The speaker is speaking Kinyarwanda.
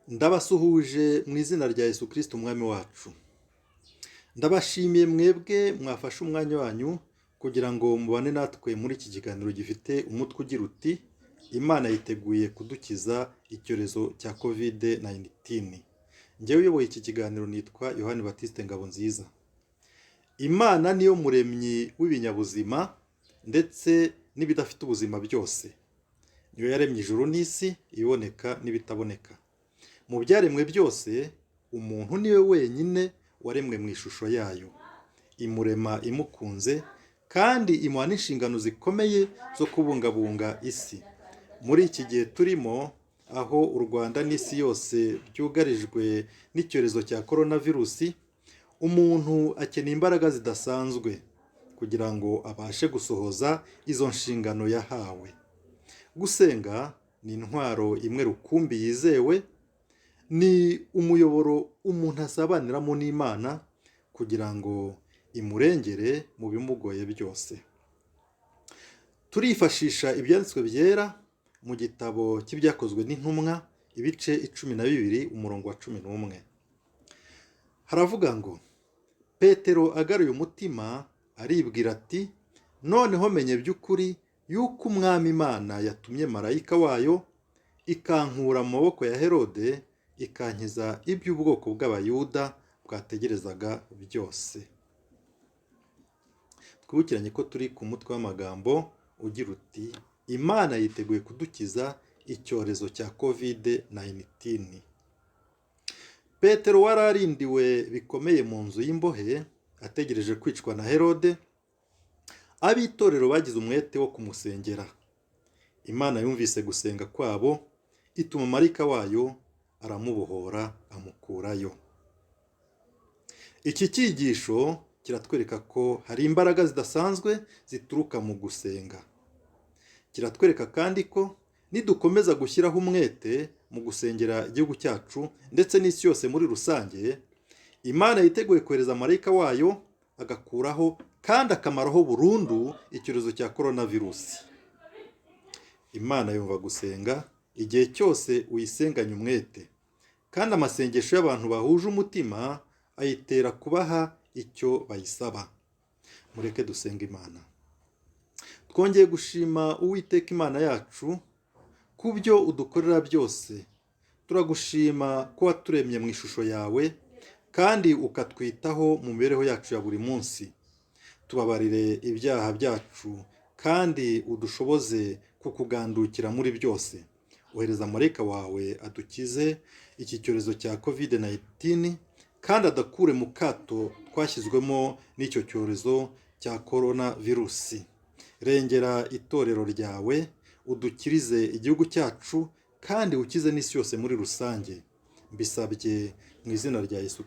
Ndabasuhuje mu izina rya Yesu Kristo Umwami wacu. Ndabashimiye mwebwe mwafashe umwanya wanyu kugira ngo mubane natwe muri iki kiganiro gifite umutwe ugira uti Imana yiteguye kudukiza icyorezo cya COVID-19. Njyewe uyoboye iki kiganiro nitwa Yohani Baptiste Ngabonziza. Imana niyo muremyi w'ibinyabuzima ndetse n'ibidafite ubuzima byose. Niyo yaremye ijuru n'isi, ibiboneka n'ibitaboneka. Mu byaremwe byose, umuntu niwe wenyine waremwe mu ishusho yayo. Imurema imukunze kandi imuha n'inshingano zikomeye zo kubungabunga isi. Muri iki gihe turimo, aho u Rwanda n'isi yose byugarijwe n'icyorezo cya korona virusi, umuntu akeneye imbaraga zidasanzwe kugira ngo abashe gusohoza izo nshingano yahawe. Gusenga ni intwaro imwe rukumbi yizewe, ni umuyoboro umuntu asabaniramo n'Imana kugira ngo imurengere mu bimugoye byose. Turifashisha ibyanditswe byera mu gitabo cy'Ibyakozwe n'Intumwa, ibice 12, umurongo wa 11. Haravuga ngo: Petero agaruye umutima aribwira ati: "Noneho menye by'ukuri yuko Umwami Imana yatumye marayika wayo ikankura mu maboko ya Herode, ikankiza iby'ubwoko bw'Abayuda bwategerezaga byose." Twibukiranye ko turi ku mutwe w'amagambo ugira uti: Imana yiteguye kudukiza icyorezo cya COVID-19. Petero wari arindiwe bikomeye mu nzu y'imbohe ategereje kwicwa na Herode, ab'itorero bagize umwete wo kumusengera. Imana yumvise gusenga kwabo, ituma marayika wayo aramubohora, amukurayo. Iki cyigisho kiratwereka ko hari imbaraga zidasanzwe zituruka mu gusenga. Kiratwereka kandi ko nidukomeza gushyiraho umwete mu gusengera igihugu cyacu ndetse n'isi yose muri rusange, Imana yiteguye kohereza marayika wayo agakuraho kandi akamaraho burundu icyorezo cya korona virusi. Imana yumva gusenga igihe cyose uyisenganye umwete, kandi amasengesho y'abantu bahuje umutima ayitera kubaha icyo bayisaba. Mureke dusenga Imana. Twongeye gushima Uwiteka Imana yacu ku byo udukorera byose. Turagushima ko waturemye mu ishusho yawe kandi ukatwitaho mu mibereho yacu ya buri munsi. Tubabarire ibyaha byacu kandi udushoboze kukugandukira muri byose. Ohereza marayika wawe adukize iki cyorezo cya COVID-19 kandi adakure mu kato twashyizwemo n'icyo cyorezo cya korona virusi. Rengera itorero ryawe, udukirize igihugu cyacu kandi ukize n'isi yose muri rusange. Mbisabye mu izina rya Yesu.